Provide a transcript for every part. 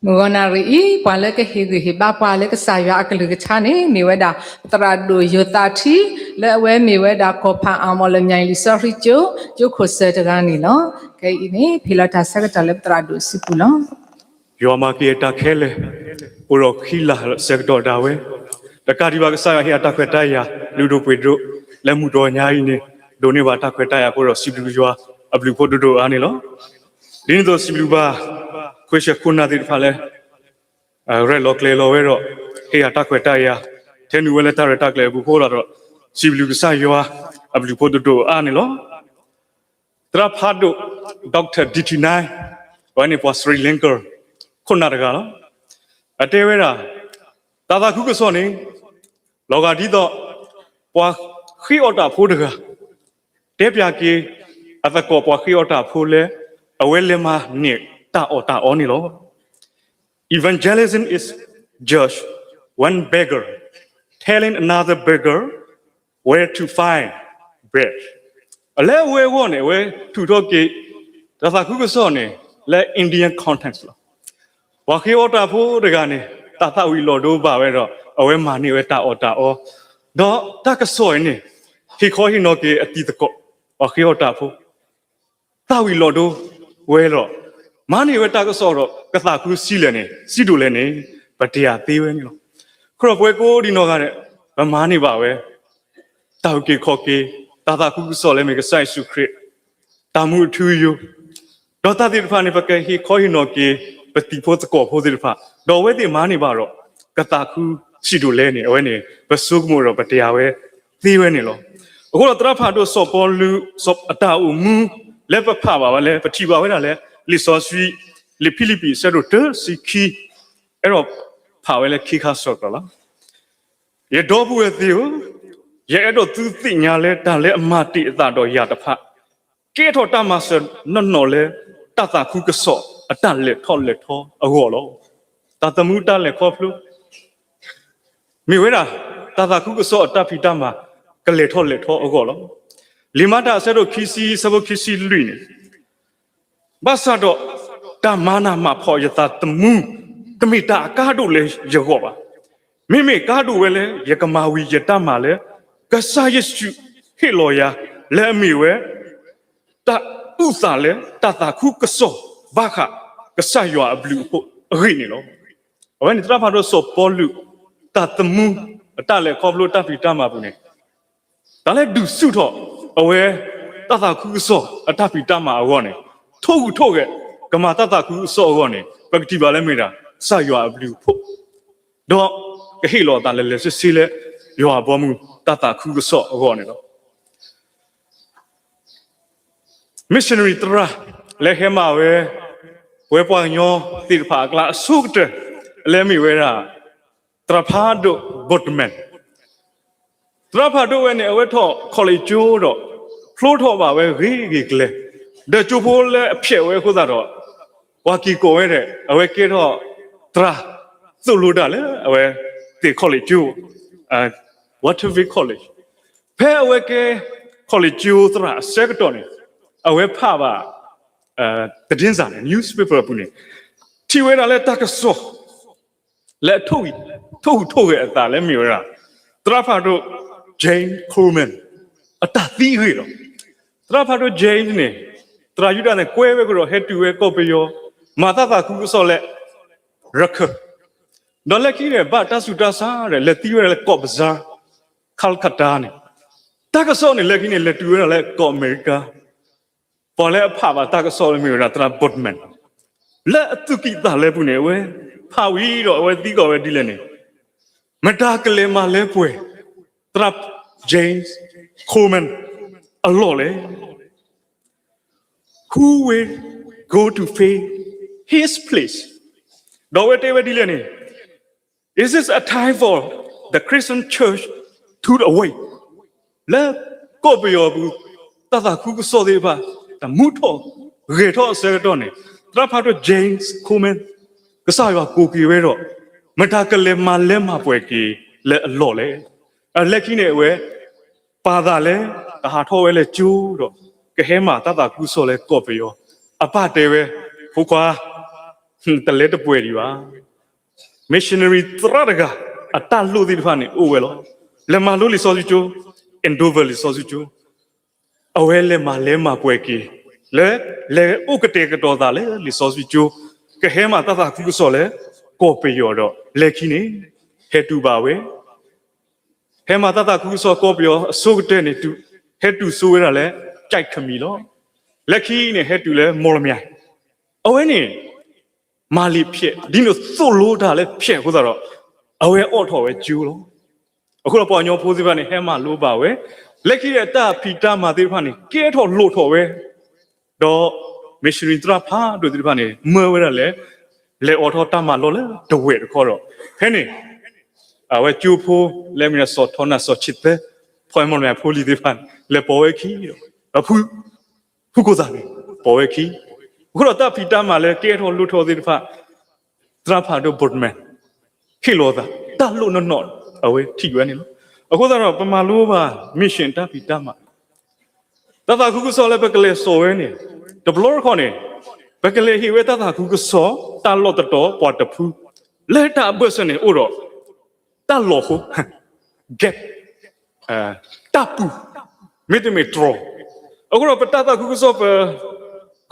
မုၢ်ဂီၤနၣ်ရံၣ်အံၤ ပှၤလၢကဟ့ၣ်ဂံၢ်ဟ့ၣ်ဘါပှၤလၢကစၢ်ယွၤအကလုၢ်ကထါန့ၣ် မ့ၢ်ဝဲဒၣ် သရၣ်ဒိၣ်ယိၤသးထံ လၢအဝဲမ့ၢ်ဝဲဒၣ်ကီၢ်ဖးအၣ်မီၣ်လၢ မၠဲၣ်လံာ်စီဆှံကၠိ ကၠိခိၣ်စၢၤတဂၤန့ၣ်လီၤ. ခဲအံၤန့ၣ် ဖဲလီၤတၢ်ဆၢကတီၢ်လၢပသရၣ်ဒိၣ်စုပူၤလီၤ. ယွၤမၤက့ၤအတၢ်ခဲလၢာ် အိၣ်ဒီးခံလါဆၢကတီၢ်ဒၣ်ဝဲ, တကးဒံးဘၣ်ကစၢ်ယွၤဟ့ၣ်အတၢ်ခွဲးတၢ်ယာ် လုၢ်ဒိၣ်ပှ့ၤဒိၣ် လၢမုၢ်တနံၤညါအံၤန့ၣ် ဒိးန့ၢ်ဘၣ်တၢ်ခွဲးတၢ်ယာ်အဃိဒီး စံးဘျုးယွၤအဘျုးအဖှိၣ်ဒိၣ်ဒိၣ်အါန့ၣ်လီၤ. ဒ်န့ၣ်အသိးစံးဘျုးဘၣ် ခွဲးဆၢခိၣ်နၢ်သ့ၣ်တဖၣ်လၢ ရဲၣ်လီၤကျဲၤလီၤဝဲဒီး ဟ့ၣ်အတၢ်ခွဲးတၢ်ယာ် ထဲနုာ်ဝဲလၢတၢ်ရဲၣ်တၢ်ကျဲၤအပူၤအဃိဒီး စံးဘျုးကစၢ်ယွၤအဘျုးအဖှိၣ်ဒိၣ်ဒိၣ်အါန့ၣ်လီၤ. သရၣ်ဖးဒိၣ် Doctor Diti Naik အဝဲန့ၣ်ပှၤ Sri Lanka ခိၣ်နၢ်တဂၤလီၤ. အတဲဝဲဒၣ် တၢ်သးခုကစီၣ်န့ၣ် လီၤဂာ်ဒ်သိး ပှၤဃ့အီၣ်တၢ်ဖိတဂၤ တဲပၠးက့ၤ အသကိးပှၤဃ့အီၣ်တၢ်ဖိလၢ အဝဲလဲၤမၤန့ၢ်တၢ်အီၣ်တၢ်အီန့ၣ်လီၤ. Evangelism is just one beggar telling another beggar where to find bread. အလၢအဝဲအဂီၢ်န့ၣ် အဝဲထုးထီၣ်က့ၤ တၢ်သးခုကစီၣ်န့ၣ် လၢ Indian context လီၤ. ပှၤဃ့အီၣ်တၢ်ဖိတဂၤန့ၣ် တၢ်သၣ်ဝံၤလီၤဒိဘၣ်ဝဲဒီး အဝဲမၤန့ၢ်ဝဲတၢ်အီၣ်တၢ်အီ, ဒီးတၢ်ကစီၣ်အံၤန့ၣ် ဟ့ၣ်ခီဟ့ၣ်နီၤက့ၤအတံၤသကိး ပှၤဃ့အီၣ်တၢ်ဖိ သၣ်ဝံၤလီၤဒိဝဲဒီး မၤန့ၢ်ဝဲတၢ်ကစီၣ်ဒီး ကသးခုဆံးလဲၣ်န့ၣ် ဆံးဒိၣ်လဲၣ်န့ၣ် ပတဲအသ့ဝဲန့ၣ်လီၤ. အဃိဒီးပဝဲကိးဒံနီၢ်ဂၤဒဲး ပမၤန့ၢ်ဘၣ်ဝဲ တၢ်အုၣ်က့ၤခီၣ်က့ၤ တၢ်သးခုကစီၣ်လၢမ့ၢ်ကစၢ်ယ့ၣ်ၡူးခရံာ် တၢ်မူအထူအယိာ် ဒီးတၢ်သ့ၣ်တဖၣ်န့ၣ် ပကဟ့ၣ်ခီဟ့ၣ်နီၤက့ၤ ပတံၤဖိသကိးဖိသ့ၣ်တဖၣ် ဒီးအဝဲသ့ၣ်မၤန့ၢ်ဘၣ်ဒီး ကသးခုဆံးဒိၣ်လဲၣ်န့ၣ် အဝဲန့ၣ် ပဆိကမိၣ်ဒီးပတဲအဝဲသ့ဝဲန့ၣ်လီၤ. အဃိဒီးသရၣ်ဖးဒိၣ်စီၤပီလူး အတၢ်အိၣ်မူ လၢပဖးဘၣ်ဝဲလၢ ပထံၣ်ဘၣ်ဝဲဒၣ်လၢ လံာ်စီဆှံ လံာ်ဖံလံးပံး အဆၢဒိၣ်တၢ ဆံခံ အဲၣ်ဒိးဖးဝဲလၢခံခါဆၢကတီၢ်လီၤ. ယဒီပုၢ်ဝဲၢ်သ့ၣ်ဧၢ, ယအဲၣ်ဒိးသုသ့ၣ်ညါလၢ တၢ်လၢအမၤတ့ၢ်အသးဒီးယၤတဖၣ် ကဲထီၣ်တၢ်မၤစၢၤနီၢ်နီၢ်လၢ တၢ်သးခုကစီၣ်အတၢ်လဲၤထီၣ်လဲၤထီအဂီၢ်လီၤ. တၢ်သမူတၢ်လဲၤခီဖျိ မ့ၢ်ဝဲဒၣ် တၢ်သးခုကစီၣ်အတၢ်ဖံးတၢ်မၤ ကလဲၤထီၣ်လဲၤထီအဂီၢ်လီၤ. လံာ်မၤတၢ်အဆၢဒိၣ်ခံဆံ အဆၢဖိခံဆံလွံၢ်န့ၣ် ဘၣ်ဆၣ်ဒီး တၢ်မၤနၢ်မၤဖှီၣ်ယသးသမူ တမ့ၢ်တၢ်အကါဒိၣ်လၢယဂီၢ်ဘၣ်. မ့မ့ၢ်ကါဒိၣ်ဝဲလၢ ယကမၤဝံၤယတၢ်မၤလၢ ကစၢ်ယ့ၣ်ၡူးဟ့ၣ်လီၤယၤ လၢအမ့ၢ်ဝဲ တၢ်အုၣ်သးလၢတၢ်သးခုကစီၣ်ဘၣ်ဃး ကစၢ်ယွၤအဘျုးအဖှိၣ်အဂ့ၢ်န့ၣ်လီၤ. အဝဲန့ၣ်သရၣ်ဖးဒိၣ်စီၤပီလူး တၢ်သမူ အတၢ်လဲၤခီဖျိတၢ်ဖံးတၢ်မၤပူၤန့ၣ် တၢ်လၢဒုးဆူၣ်ထီၣ်အဝဲ တၢ်သးခုကစီၣ်အတၢ်ဖံးတၢ်မၤအဂီၢ်န့ၣ် ထိၣ်ဂူာ်ထိၣ်ဂဲၤ ကမၤတၢ်သးခုကစီၣ်အဂီၢ်န့ၣ် ပကထံၣ်ဘၣ်လၢမ့ၢ်ဒၣ် ကစၢ်ယွၤအဘျုးအဖှိၣ် ဒီးကဟ့ၣ်လီၤအသးလဲၤလဲၤဆ့ဆ့လၢ ယွၤအဘီအမုၢ်တၢ်သးခုကစီၣ်အဂီၢ်န့ၣ်လီၤ. missionary သရၣ် လၢဟဲမၤဝဲ ပဝဲပှၤကညီသ့ၣ်တဖၣ်အကျါအဆိကတၢၢ် လၢမ့ၢ်ဝဲဒၣ် သရၣ်ဖးဒိၣ် Boardman သရၣ်ဖးဒိၣ်ဝဲန့ၣ် အဝဲထီၣ် college ကၠိဒီး ဖျိထီၣ်ဘၣ်ဝဲဂ့ၤဂ့ၤကျဲၤ ဒီးကၠိဖိလၢအဖျဲးဝဲအဃိသတးဒီး ပှၤက့ၤကိးဝဲဒၣ် အဝဲကဲထီၣ် သရၣ်သိၣ်လိတၢ်လၢအဝဲသ့ၣ် college ကၠိ Waterville College ဖဲအဝဲကဲ college ကၠိသရၣ်အဆၢကတီၢ်န့ၣ် အဝဲဖးဘၣ် သတင်းစာန့ၣ် newspaper အပူၤန့ၣ် ထံၣ်ဝဲဒၣ်လၢတၢ်ကစီၣ် လၢအထိၣ်ဂူာ်ထိၣ်ဂဲၤအသးလၢမ့ၢ်ဝဲဒၣ် သရၣ်ဖးဒိၣ် James Coleman အတၢ်သံအဂ့ၢ်လီၤ. သရၣ်ဖးဒိၣ် James န့ၣ် သရၣ်ယူဒၤန့ၣ် ကွဲဝဲကဒီးဟဲတုၤဝဲကီၢ်ပယီၤ မၤတၢ်သးခုကစီၣ်လၢ ရခၢၣ် ဒီးလၢခံန့ၣ် ဘၣ်တၢ်ဆူးတၢ်ဆါဒီး လဲၤသံဝဲဒၣ်လၢ Cox's Bazar Calcutta န့ၣ် တၢ်ကစီၣ်န့ၣ် လၢခံန့ၣ် လဲၤတုၤဝဲဒၣ်လၢကီၢ်အမဲရကၤ ပှၤလၢအဖးဘၣ်တၢ်ကစီၣ်လၢမ့ၢ်ဝဲဒၣ် သရၣ် Boardman လၢအသူၣ်ကံၢ်သးလဲပူၤန့ၣ် အဝဲဖးဝံၤဒီး အဝဲသံကွၢ်ဝဲဒ်လဲၣ်န့ၣ် မတၤကလဲၤမၤလၢပှဲၤ သရၣ် James Coleman အလီၢ်လဲၣ် Who will go to fill his place? ဒီးအဝဲတဲဝဲဒ်လဲၣ်န့ၣ် Is this a time for the Christian church to awake? လၢကီၢ်ပယီၤပူၤ တၢ်သးခုကစီၣ်သ့ၣ်တဖၣ် တၢ်မူထီၣ် ဂဲၤထီၣ်အဆၢကတီၢ်န့ၣ် သရၣ်ဖးဒိၣ် James Coleman ကစၢ်ယွၤကိးက့ၤဝဲဒီး မတၤကလဲၤမၤလဲၤမၤပှဲၤက့ၤလၢအလီၢ်လဲၣ်. အလၢခံန့ၣ်အဝဲ ပာ်သးလၢ ကဟးထီၣ်ဝဲလၢကၠိဒီး ကဟဲမၤတၢ်သးခုကစီၣ်လၢကီၢ်ပယီၤ, အပၢ်တဲဝဲ, ဖိခွါ, တလဲၤတပှဲၤဒံးဘၣ်. missionary သရၣ်တဂၤ အတၢ်လိၣ်သ့ၣ်တဖၣ်န့ၣ်အိၣ်ဝဲလီၤ. လဲၤမၤလိလံာ်စီဆှံကၠိ, Andover လံာ်စီဆှံကၠိ, အဝဲလဲၤမၤလဲၤမၤပှဲၤက့ၤ လၢ လဲၤအိၣ်ကတဲာ်ကတီၤသးလၢလံာ်စီဆှံကၠိ, ကဟဲမၤတၢ်သးခုကစီၣ်လၢ ကီၢ်ပယီၤဒီး လၢခံန့ၣ် ဟဲတုၤဘၣ်ဝဲ ဟဲမၤတၢ်သးခုကစီၣ်ကီၢ်ပယီၤအဆိကတၢၢ်န့ၣ် ဟဲတုၤဆိဝဲဒၣ်လၢ ကၠဲးခမံၤလီၤ. လၢခံန့ၣ် ဟဲတုၤလၢ မော်လမြိုင်, အဝဲန့ၣ် မၤလံာ်ဖျဲး ဒ်န့ၣ်သိၣ်လိတၢ်လၢဖျဲးအဃိသတးဒီး အဝဲအိးထီၣ်ဝဲကၠိလီၤ. အဃိဒီးပှၤကညီဖိသ့ၣ်တဖၣ်န့ၣ် ဟဲမၤလိဘၣ်ဝဲ, လၢခံဒီးတၢ်ဖံးတၢ်မၤသ့ၣ်တဖၣ်န့ၣ် ကဲထီၣ်လိၣ်ထီၣ်ဝဲ, ဒီး missionary သရၣ်ဖးဒိၣ်သ့ၣ်တဖၣ်န့ၣ် မၢဝဲဒၣ်လဲၣ်, လဲၤအိးထီၣ်တၢ်မၤလိလၢဒဝဲၢ်တခီဒီး ဖဲန့ၣ် အဝဲကၠိဖိ လၢမ့ၢ်စီၤထီနၢ် စီၤဆံသၢ ဖဲ မော်လမြိုင် ဖိလံၤသ့ၣ်တဖၣ်န့ၣ် လဲၤပိာ်ဝဲခံဒီး ဖု ဖုကိၣ်သးန့ၣ် ပိာ်ဝဲခံ, အဃိဒီးတၢ်ဖံးတၢ်မၤလၢကဲထီၣ်လိၣ်ထီၣ်သ့ၣ်တဖၣ် သရၣ်ဖးဒိၣ် Boardman ဟ့ၣ်လီၤသး တၢ်လိၣ်နီၢ်နီၢ် အဝဲထံၣ်ဝဲန့ၣ်လီၤ. အဃိသတးဒီး ပမၤလိဘၣ် mission တၢ်ဖံးတၢ်မၤ တၢ်သးခုကစီၣ်လၢပကလဲၤစိာ်ဝဲန့ၣ် တဘျီတခီၣ်န့ၣ် ပကလဲၤဟ့ၣ်ဝဲတၢ်သးခုကစီၣ် တၢ်လီၢ်တတီၤပှၤတဖု လၢတၢ်အဘၢၣ်စၢၤန့ၣ်အိၣ်ဒီး တၢ်လီၤဟိ gap တၢ်ပူၤ မ့တမ့ၢ်တြီၤ, အဃိဒီးပတၢ်သးခုကစီၣ်ပ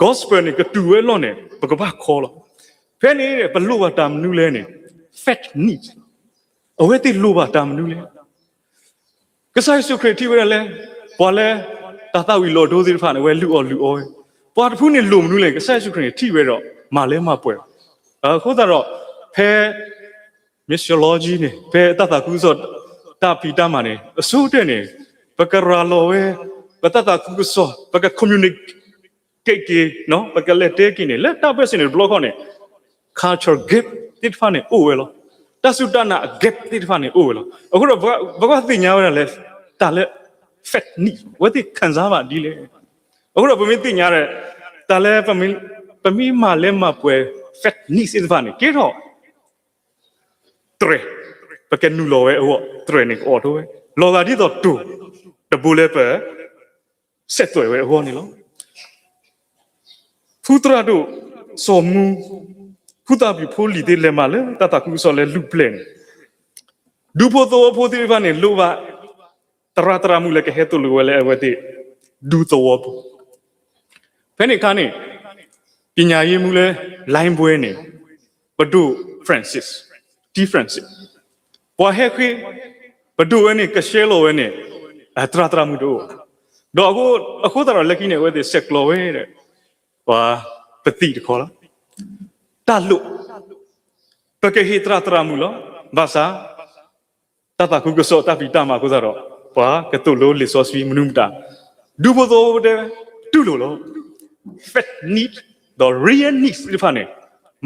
gospel န့ၣ် ကတုၤဝဲအလီၢ်န့ၣ် ပကဘၣ်ခီလီၤ. ဖဲန့ၣ် ပလိၣ်ဘၣ်တၢ်မနုၤလဲၣ်န့ၣ် faith need အဝဲသ့ၣ်လိၣ်ဘၣ်တၢ်မနုၤလဲၣ်. ကစၢ်ယ့ၣ်ၡူးခရံာ်ထံၣ်ဝဲဒၣ်လၢ ပှၤလၢ တၢ်သၣ်ဝံၤလီၤဒိသ့ၣ်တဖၣ်န့ၣ် အဝဲလုၢ်အီၣ်လုၢ်အီဝဲ, ပှၤတဖုန့ၣ်လိၣ်မနုၤလဲၣ် ကစၢ်ယ့ၣ်ၡူးခရံာ်န့ၣ်ထံၣ်ဝဲဒီး မၤလဲၤမၤပှဲၤ, အဃိသတးဒီး ဖဲ missiology န့ၣ် ဖဲတၢ်သးခုကစီၣ် တၢ်ဖံးတၢ်မၤန့ၣ် အဆိကတၢၢ်န့ၣ် ပကရၤလီၤဝဲ ပတၢ်သးခုကစီၣ် ပက communicate က့ၤ ပကလဲၤတဲက့ၤန့ၣ် လၢတၢ်ဘၢၣ်စၢၤန့ၣ် တဘျီခီၣ်န့ၣ် culture gap သ့ၣ်တဖၣ်န့ၣ်အိၣ်ဝဲလီၤ. တၢ်စူၢ်တၢ်နာ် gap သ့ၣ်တဖၣ်န့ၣ်အိၣ်ဝဲလီၤ. အဃိဒီး ပကဘၣ်သ့ၣ်ညါဝဲဒၣ်လၢ တၢ်လၢ faith need အဝဲသ့ၣ် ခံစားဘၣ်ဒ်လဲၣ်. အဃိဒီးပမ့ၢ်သ့ၣ်ညါဒီး တၢ်လၢ ပမ့ၢ်မၤလဲၤမၤပှဲၤ faith need သ့ၣ်တဖၣ်န့ၣ် ကဲထီၣ် တြဲၤ ပကနုာ်လီၤဝဲအဂီၢ် တြဲၤန့ၣ်ကအိးထီၣ်ဝဲ လီၤဂာ်ဒ်သိးတိၤ တဘိလၢပ စဲးသွဲးဝဲအဂီၢ်န့ၣ်လီၤ. ဖုသရၣ်ဒိၣ် စီၤမူ ဖုသၣ်ဖၠူၣ်ဖိလံၤသ့ၣ်လဲၤမၤလၢ တၢ်သးခုကစီၣ်လၢလူၢ်ပျဲၢ်န့ၣ် ဒူဖိသဝီဖိသ့ၣ်တဖၣ်န့ၣ် လိၣ်ဘၣ် သရၣ်သရၣ်မုၣ်လၢကဟဲသိၣ်လိဝဲလၢအဝဲသ့ၣ် ဒူသဝီပူၤ ဖဲန့ၣ်အခါန့ၣ် ပညာရေးမှူးလၢ လိုင်းဘွဲန့ၣ် ပဒိၣ် Francis, T Francis ပှၤဟဲဃ့ ပဒိၣ်ဝဲန့ၣ် ကဆှဲလီၤဝဲန့ၣ် သရၣ်သရၣ်မုၣ်တအိၣ်, ဒီးအဃိသတးဒီးလၢခံန့ၣ် အဝဲသ့ၣ်ဆဲးကျိးဝဲဒီး ပှၤပသံၣ်တခီလီၤ. တၢ်လိၣ် ပကဟ့ၣ်သရၣ်သရၣ်မုၣ်လီၤ. ဘၣ်ဆၣ် တၢ်သးခုကစီၣ်တၢ်ဖံးတၢ်မၤအဃိသတးဒီး ပှၤကသိၣ်လိလံာ်စီဆှံမနုၤမတၤ ဒူဖိသဝီဖိတဲ တူၢ်လိာ်လီၤ. faith need ဒီး real need သ့ၣ်တဖၣ်န့ၣ်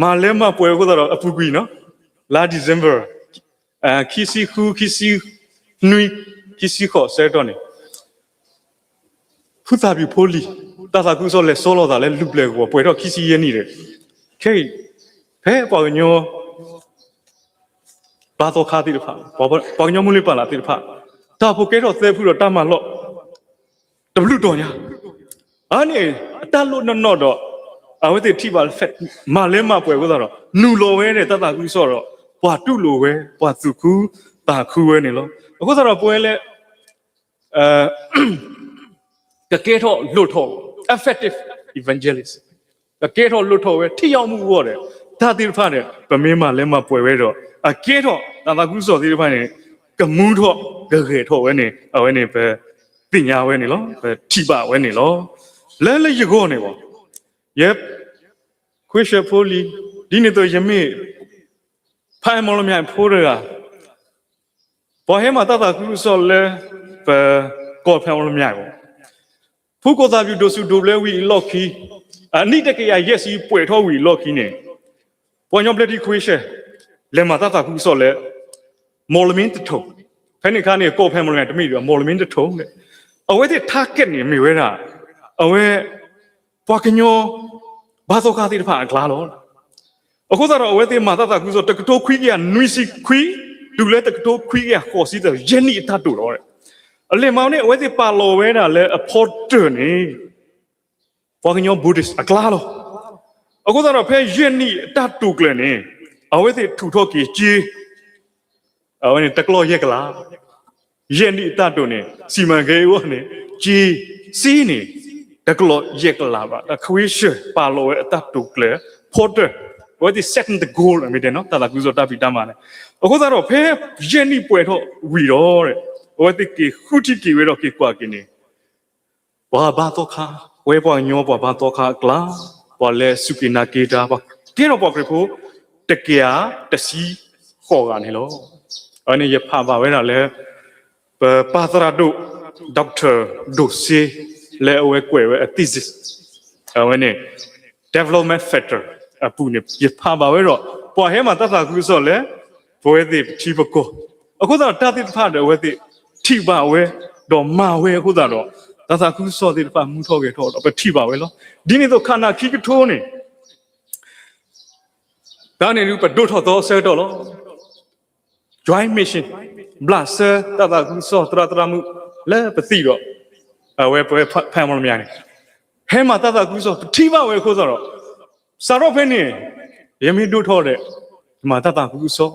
မၤလဲၤမၤပှဲၤအဃိသတးဒီး အပူၤကွံာ်နီၤ လါ December ခံဆံဃု ခံဆံနွံ ခံဆံဃိးဆၢကတီၢ်န့ၣ် ဖုသၣ်ဖၠူၣ်ဖိလံၤ တၢ်သးခုကစီၣ်လဲၤဆီလီၤသးလၢလူၢ်ပျဲၢ်ကဝီၤ ပှဲၤထီၣ်ခံဆံယဲၢ်နံၣ်ဒီး ခဲအံၤ ဖဲပှၤကညီ ဘါသီခါသ့ၣ်တဖၣ် ပှၤကညီမိၢ်လ့ပၢ်လၢ်သ့ၣ်တဖၣ် တၢ်ဖိကဲထီၣ်သၢဖုဒီးတၢ်မၤလီၢ် တဘျုးတီၤညါ အန့ၣ် အတၢ်လိၣ်နီၢ်နီၢ်ဒီး အဝဲသ့ၣ်ထံၣ်ဘၣ် faith မၤလဲၤမၤပှဲၤအဃိသတးဒီး နုာ်လီၤဝဲဒီးတၢ်သးခုကစီၣ်ဒီး ပှၤတူၢ်လိာ်ဝဲ ပှၤသူၣ်ခုသးခုဝဲန့ၣ်လီၤ. အဃိသတးဒီးပဝဲလၢ ကကဲထီၣ်လိၣ်ထီၣ် effective evangelist ကကဲထီၣ်လိၣ်ထီၣ်ဝဲ ထိရောက်မှုအဂီၢ်ဒီး တၢ်သ့ၣ်တဖၣ်ဒီး ပမ့ၢ်မၤလဲၤမၤပှဲၤဝဲဒီး အကဲထီၣ်တၢ်သးခုကစီၣ်သ့ၣ်တဖၣ်န့ၣ် ကမူထီၣ်ကဂဲၤထီၣ်ဝဲန့ၣ် အဝဲန့ၣ်ပသ့ၣ်ညါဝဲန့ၣ်လီၤ. ပထံၣ်ဘၣ်ဝဲန့ၣ်လီၤ. လၢလၢယဂီၢ်န့ၣ်ဘၣ် ယ ခွ့ၡၢၣ်ဖိလံၤ ဒ်န့ၣ်အသိးယမ့ၢ် ဖးအဲၣ်မီၣ်လမၠဲၣ်ဖိတဂၤ ပှၤဟဲမၤတၢ်သးခုကစီၣ်လၢ ပကီၢ်ဖးအဲၣ်မီၣ်လမၠဲၣ်ဘၣ် ဖုကိၣ်သၣ်ဖၠူၣ်ဒိၣ်ဆူၣ်ဒိၣ်ဘျဲဝံၤအလီၢ်ခံ အနံၣ်တကယၤယဲၢ်ဆံပှဲၤထီၣ်ဝံၤအလီၢ်ခံန့ၣ် ပှၤကညီဘျၢထံခွ့ၡၢၣ် လဲၤမၤတၢ်သးခုကစီၣ်လၢ မီၣ်လမ့တထိၣ် ဖဲန့ၣ်အခါန့ၣ် ကီၢ်ဖးအဲၣ်မီၣ်လမၠဲၣ်တမ့ၢ်ဒီး မီၣ်လမ့တထိၣ် အဝဲသ့ၣ် target န့ၣ်မ့ၢ်ဝဲဒၣ် အဝဲ ပှၤကညီဘါသီခါသ့ၣ်တဖၣ်အကျါလီၤ. အဃိသတးဒီးအဝဲသ့ၣ်မၤတၢ်သးခုကစီၣ် တကထိခွံကယၤနွံဆံခွံ တုၤလၢတကထိခွံကယၤဃိးဆံသၢ ယဲၢ်နံၣ်အတၢ်တိာ်လီၤ. အလဲၤမၤန့ၣ် အဝဲသ့ၣ်ပာ်လီၤဝဲဒၣ်လၢအဖီတၢၢ်န့ၣ် ပှၤကညီ Buddhist အကျါလီၤ. အဃိသတးဒီးဖဲယဲၢ်နံၣ်အတၢ်တိာ်ကျဲၤန့ၣ် အဝဲသ့ၣ်ထုးထီၣ်က့ၤစ့ အဝဲန့ၣ်တကျီၢ်ယဲၢ်ကလး ယဲၢ်နံၣ်အတၢ်တိာ်န့ၣ် စံးမၤကဲအဂီၢ်န့ၣ် စ့ စ့န့ၣ် တကျီၢ်ယဲၢ်ကလးဘၣ် အခွ့ၡၢၣ်ပာ်လီၤဝဲအတၢ်တိာ်ကျဲၤ ဖီတၢၢ် အဝဲသ့ၣ် set the goal မ့ၢ်တဲနီၤ တၢ်သးခုကစီၣ်တၢ်ဖံးတၢ်မၤန့ၣ် အဃိသတးဒီးဖဲယဲၢ်နံၣ်ပှဲၤထီၣ်ဝံၤဒီး အဝဲသ့ၣ်က့ၤဃုထံၣ်က့ၤဝဲဒီးက့ၤကွၢ်က့ၤန့ၣ် ပှၤဘါသီခါ ပဝဲပှၤကညီပှၤဘါသီခါအကျါ ပှၤလၢအစူၢ်က့ၤနာ်က့ၤတၢ် ပှၤကဲထီၣ်ပှၤခရံာ်ဖိ တကယၤတဆံဃိးဂၤန့ၣ်လီၤ. အဝဲန့ၣ်ယဖးဘၣ်ဝဲဒၣ်လၢ ပပၢ်သရၣ်ဒိၣ် Doctor ဒိၣ်စ့ လၢအဝဲကွဲးဝဲအ thesis အဝဲန့ၣ် Development Factor အပူၤန့ၣ် ယဖးဘၣ်ဝဲဒီး ပှၤဟဲမၤတၢ်သးခုကစီၣ်လၢ ပဝဲသ့ၣ်ပထံပကီၢ် အဃိသတးဒီးတၢ်သ့ၣ်တဖၣ်ဒီးအဝဲသ့ၣ်ထံၣ်ဘၣ်ဝဲ ဒီးမၤဝဲအဃိသတးဒီး တၢ်သးခုကစီၣ်သ့ၣ်တဖၣ်မူထီၣ်ဂဲၤထီၣ်ဒီးပထံၣ်ဘၣ်ဝဲလီၤ. ဒ်န့ၣ်အသိးခါနၢ်ခံကထိန့ၣ် တၢ်န့ၣ်ဒုးပဒိၣ်ထီၣ်သီအဆၢကတီၢ်လီၤ. Joint Mission ဘျးစၢၤတၢ်သးခုကစီၣ်သရၣ်သရၣ်မုၣ်လၢပသံၣ်ဒီး အဝဲပဝဲဖဲမီမၠါန့ၣ် ဟဲမၤတၢ်သးခုကစီၣ် ပထံၣ်ဘၣ်ဝဲအဃိသတးဒီး စးထီၣ်ဖဲန့ၣ် ယမ့ၢ်ဒိၣ်ထီၣ်ဒီး ယမၤတၢ်သးခုကစီၣ်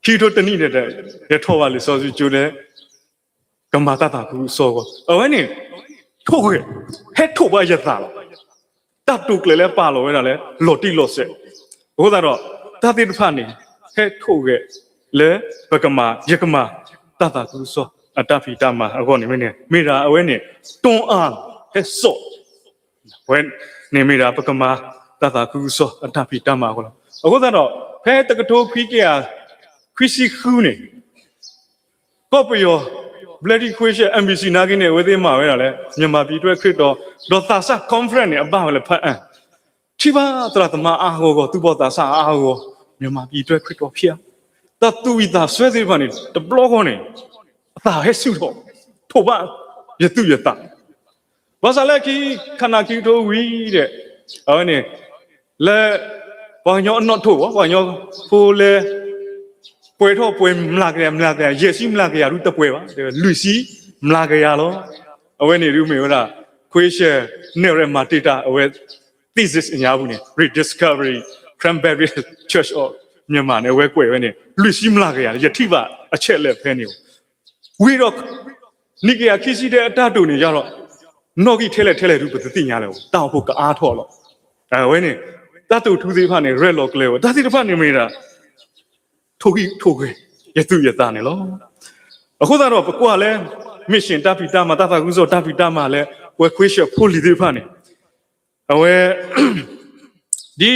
ခံကထိတနံၣ်ဒီး ယထီၣ်ဘၣ်လံာ်စီဆှံကၠိလၢ ကမၤတၢ်သးခုကစီၣ်အဂီၢ် အဝဲန့ၣ် ထိၣ်ဂဲၤ ဟဲထိၣ်ဘၣ်ယသးလီၤ. တၢ်တိာ်ကျဲၤလၢပာ်လီၤဝဲဒၣ်လၢ လီၤတံၢ်လီၤဆဲး အဃိသတးဒီး တၢ်သ့ၣ်တဖၣ်န့ၣ် ဟဲထိၣ်ဂဲၤလၢ ပကမၤ ယကမၤ တၢ်သးခုကစီၣ်အတၢ်ဖံးတၢ်မၤအဂီၢ်န့ၣ်မ့ၢ်န့ၣ် မ့ၢ်ဒၣ်အဝဲန့ၣ် တွန်းအား ဟဲစိာ် ဝဲန့ၣ်မ့ၢ်ဒၣ်ပကမၤ တၢ်သးခုကစီၣ်အတၢ်ဖံးတၢ်မၤအဂီၢ်လီၤ. အဃိသတးဒီး ဖဲတကထိခွံကယၤ ခွံဆံဃုန့ၣ် ကီၢ်ပယီၤ British Karen Mission နာ်က့န့ၣ် အဝဲသ့ၣ်မၤဝဲဒၣ်လၢ မြန်မာပြည်အတွက် ခရစ်တော် ဒီးသးစၢ် conference န့ၣ် အဘၣ်ဝဲလၢဖးအံၤ ထံၣ်ဘၣ်သရၣ်သမါအါအါဂီၢ်ဂီၢ် သူၣ်ဘီၣ်သးစၢ်အါအါဂီၢ်ဂီၢ် မြန်မာပြည်အတွက် ခရစ်တော် ဖျား တၢ်သူၣ်ဝံၣ်သးစွဲသ့ၣ်တဖၣ်န့ၣ် တဘျီဃီန့ၣ် အသးဟဲဆူၣ်ထီၣ် ထိၣ်ဘၣ်ယသူၣ်ယသး ဘၣ်ဆၣ်လၢခံ ခါနၢ်ခံကထိဝံၤဒီး အဝဲန့ၣ် လၢ ပှၤကညီအနီၣ်ထိၣ်ဘၣ် ပှၤကညီဖိလၢ ပှဲၤထီၣ်ပှဲၤမျးကယၤ မျးကယၤ ယဲၢ်ဆံမျးကယၤဒုတပှဲၤဘၣ် လွံၢ်ဆံမျးကယၤလီၤ. အဝဲန့ၣ်ဒုးမ့ၢ်ဝဲဒၣ် ခွ့ၡၢၣ်နဲၣ်ရဲၣ်မၤတ့ၢ်တၢ်အဝဲ thesis အညါပူၤန့ၣ် Rediscovering Karen Baptist Church of Myanmar န့ၣ် အဝဲကွဲးဝဲန့ၣ် လွံၢ်ဆံမျးကယၤ ယထံၣ်ဘၣ်အဆဲးလဲၣ်ဖဲန့ၣ် ဝံၤဒီး နံၣ်ကယၤခံဆံဒဲးအတၢ်တိာ်န့ၣ်ယါဒီး နီၣ်ဂံၢ်ထဲလဲၣ်ထဲလဲၣ်ဒုး ပတသ့ၣ်ညါလၢၤဘၣ် တၢ်အိၣ်ဖှိၣ်ကအါထီၣ်လီၤ. အဝဲန့ၣ် တၢ်တိာ်ထူသ့ၣ်တဖၣ်န့ၣ် ရဲၣ်လီၤကျဲၤဝဲ တၢ်သ့ၣ်တဖၣ်န့ၣ်မ့ၢ်ဒၣ် ထိၣ်ဂံၢ်ထိၣ်ဂဲၤ ယသူၣ်ယသးန့ၣ်လီၤ. အဃိသတးဒီးပကွၢ်လၢ mission တၢ်ဖံးတၢ်မၤ တၢ်သးခုကစီၣ်တၢ်ဖံးတၢ်မၤလၢ ပဝဲခွ့ၡၢၣ်ဖိလံၤသ့ၣ်တဖၣ်န့ၣ် အဝဲ ဒ်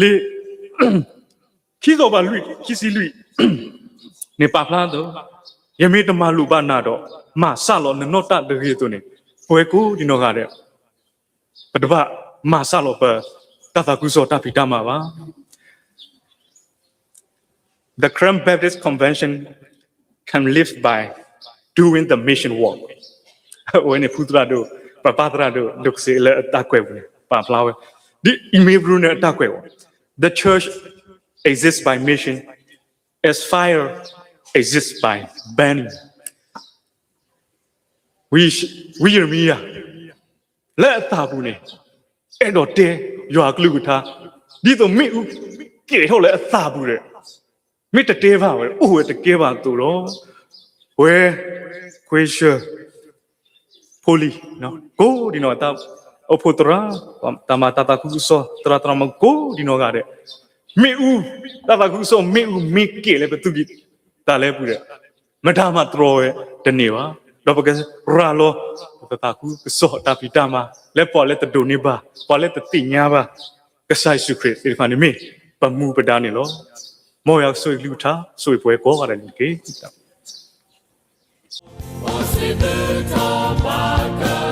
လံာ် ခံစီၤပၤလွံၢ် ခံဆံလွံၢ် န့ၣ်ပာ်ဖျါအသိး, ယမ့ၢ်တမၤလိာ်ဘၣ်နၤဒီး မၤစၢ်လီၤနနီၢ်တၢ်တဂ့ၤအသိးန့ၣ်, ပဝဲကိးဒံနီၢ်ဂၤဒဲး ပတဘၣ်မၤစၢ်လီၤပတၢ်သးခုကစီၣ်တၢ်ဖံးတၢ်မၤဘၣ်. The Karen Baptist Convention can live by doing the mission work. အဝဲန့ၣ်ဖုသရၣ်ဒိၣ် ပပၢ်သရၣ်ဒိၣ် ဒိၣ်ကစ့လၢအတၢ်ကွဲးပူၤန့ၣ် ပာ်ဖျါဝဲ, ဒ်အံၤမ့ၢ်ဘြူၤန့ၣ်အတၢ်ကွဲးဝဲ, The church exists by mission as fire exists by burning. ဝံယံးရမံယၤ လၢအသးပူၤန့ၣ် အဲၣ်ဒိးတဲယွၤအကလုၢ်ကထါ, ဒ်သိးမ့ၣ်အူကဲၤထီၣ်လၢအသးပူၤဒီး မ့ၢ်တတဲဘၣ်ဝဲ အိၣ်ဝဲတကဲဘၣ်အသိးဒီး, ပဝဲ ခွ့ၡၢၣ် ဖိလံၤ ကိးဒံနီၢ်ဂၤ တၢ်အိၣ်ဖှိၣ်သရၣ်, တၢ်မၤတၢ်သးခုကစီၣ် သရၣ်သရၣ်မုၣ်ကိးဒံနီၢ်ဂၤဒဲး, မ့ၣ်အူ တၢ်သးခုကစီၣ်မ့ၣ်အူမ့ၢ်ကဲၤလၢပသူၣ်ကံၢ်သးလဲပူၤဒီး မတၤမၤတြီဝဲတန့ၢ်ဘၣ်. ဒီးပကရၤလီၤ ပသးခုကစီၣ်တၢ်ဖံးတၢ်မၤ လၢပှၤလၢတဒိးန့ၢ်ဘၣ် ပှၤလၢတသ့ၣ်ညါဘၣ် ကစၢ်ယ့ၣ်ၡူးခရံာ်သ့ၣ်တဖၣ်န့ၣ်မ့ၢ်ပမူပဒါန့ၣ်လီၤ. မ်ယွၤကဆိၣ်ဂ့ၤကလုၢ်ကထါ ဆိၣ်ဂ့ၤပဝဲကိးဂၤဒဲးန့ၣ်တက့ၢ်.